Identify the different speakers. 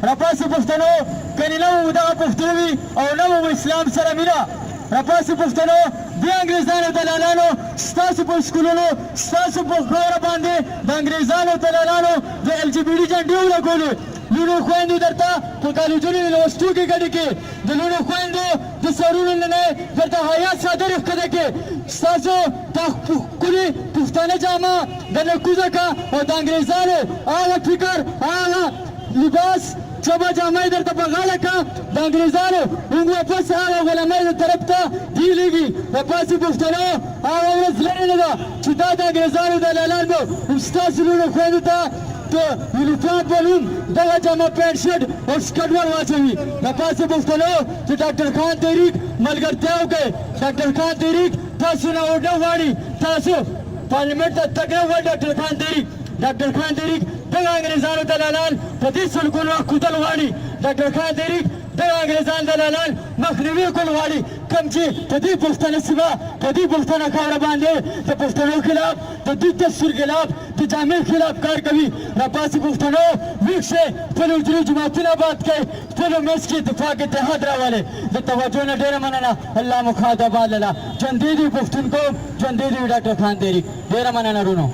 Speaker 1: راپاسې پښتنو، کني نه مو دغه پښتو وي او نه مو اسلام سره مینه. راپاسې پښتنو، دې انګریزانو دلالانو ستاسو په سکولونو، ستاسو په خاوره باندې د انګریزانو دلالانو د ال جي بي ډي جنډې ولګولې. لوڼو خویندو درته په کالجونو یونیورسټو کې ګډې کې، د لوڼو خویندو د سرونو نه درته حیا څادرې ښکته کې، ستاسو دا ښکلې پښتانه جامه د نه کوزه که او د انګریزانو هغه فکر، هغه لباس، چبه جامه یې درته په غاړه که. د انګریزانو موږ واپس هغه غلامۍ د طرف ته دی لیږي. راپاسې پښتنو، هغه ورځ لرې نه ده چې دا د انګریزانو دلالان به هم ستاسو لوڼو خویندو ته د یونیفارم په نوم دغه جامه، پینټ شرټ او سکرټ ور واچوي. راپاسې پښتنو، چې ډاکټر خان تحریک ملګرتیا وکړئ. ډاکټر خان تحریک تاسو نه ووټ نه غواړي، تاسو پارلیمنټ ته تګ نه غواړي. ډاکټر خان تحریک، ډاکټر خان تحریک دغه انګریزانو دلالان په دې سلګونو کوتل غواړي. ډاکټر خان تحریک دغه انګریزان دلالان مخنیوي کول غواړي، کوم چې په دې پښتنه سیمه، په دې پښتنه خاوره باندې د پښتنو خلاف، د دوی دستور خلاف، د جامع خلاف کار کوي. راپاسې پښتنو، ویښ شئ، خپل حجرې، جوماتونه آباد کړئ، خپلو منځ کې اتفاق اتحاد راولئ. د توجه نه ډېره مننه. الله مو ښاد آباد لله. ژوندی دې پښتون قوم، ژوندی دې ډاکټر خان تحریک. ډېره مننه رونو.